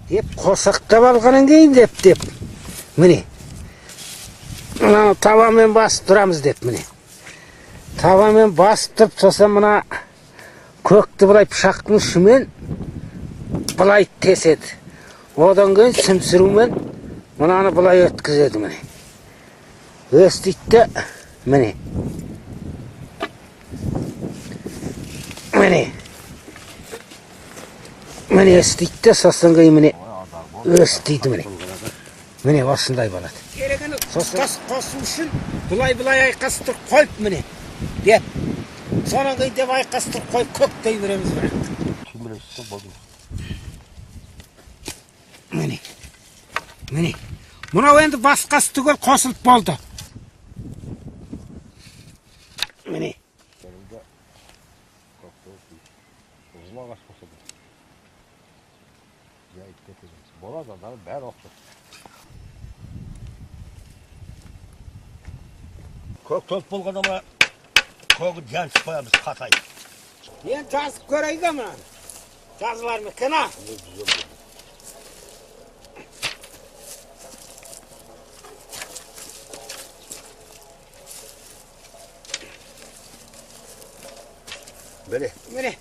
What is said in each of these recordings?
Деп қосақтап алғаннан кейін деп міне. Мынаны табанмен басып тұрамыз деп міне. Табанмен басып тұрып, сосын мына көкті былай пышақтың ұшымен былай теседі. Одан кейін сімсірумен мынаны былай өткізеді міне. Өстейді де міне. Міне. Міне өстейді де сосын кейін міне өстейді міне. Міне осындай болады. Керегіні тұтас қосу үшін былай-былай айқастырып қойып міне деп. Сонан кейін деп айқастырып қойып көктей береміз бірақ. Міне. Міне. Мынау енді басқасы түгел қосылып болды. Міне. Ұзын ағаш болса да. Жайып кетеді. Болады, адам бәрі ұқсас. Көк толып болғанда мына көгін жаншып қоямыз қатайып. Енді жазып көрейік мынаны. Жазылар ма екен, а? Міне. Міне.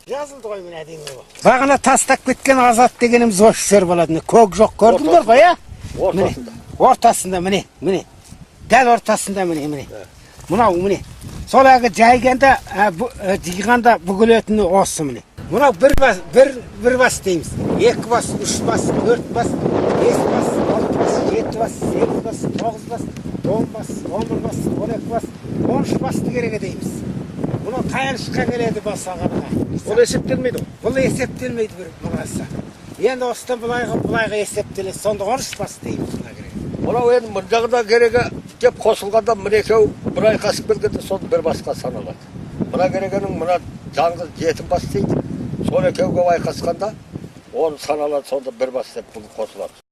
Жазылды ғой міне әдемі болып. Бағана тастап кеткен Азат дегеніміз осы жер болады. Міне көк жоқ көрдіңдер ғой, ә? Ортасында. Ортасында міне, міне. Дәл ортасында міне, міне. Мынау міне. Сол әлгі жайғанда, жиғанда бүгілетіні осы міне. Мынау бір бас, бір бас дейміз. Екі бас, үш бас, төрт бас, бес бас, алты бас, жеті бас, сегіз бас, тоғыз бас, он бас, 11 бас, 12 бас, 13 басты керек дейміз. Мынау таянышқа келеді бас ағаға. Бұл есептелмейді ғой. Бұл есептелмейді бір мынасы. Енді осыдан былайға есептеледі. Сонда 13 бас дейміз мына керек. Мынау енді мына жағында керегі деп қосылғанда мына екеу бір айқасып келгенде сол бір басқа саналады. Мына керегенің мына жалғыз жеті бас дейді. Сол екеуге айқасқанда оны саналады, сонда бір бас деп бұл қосылады.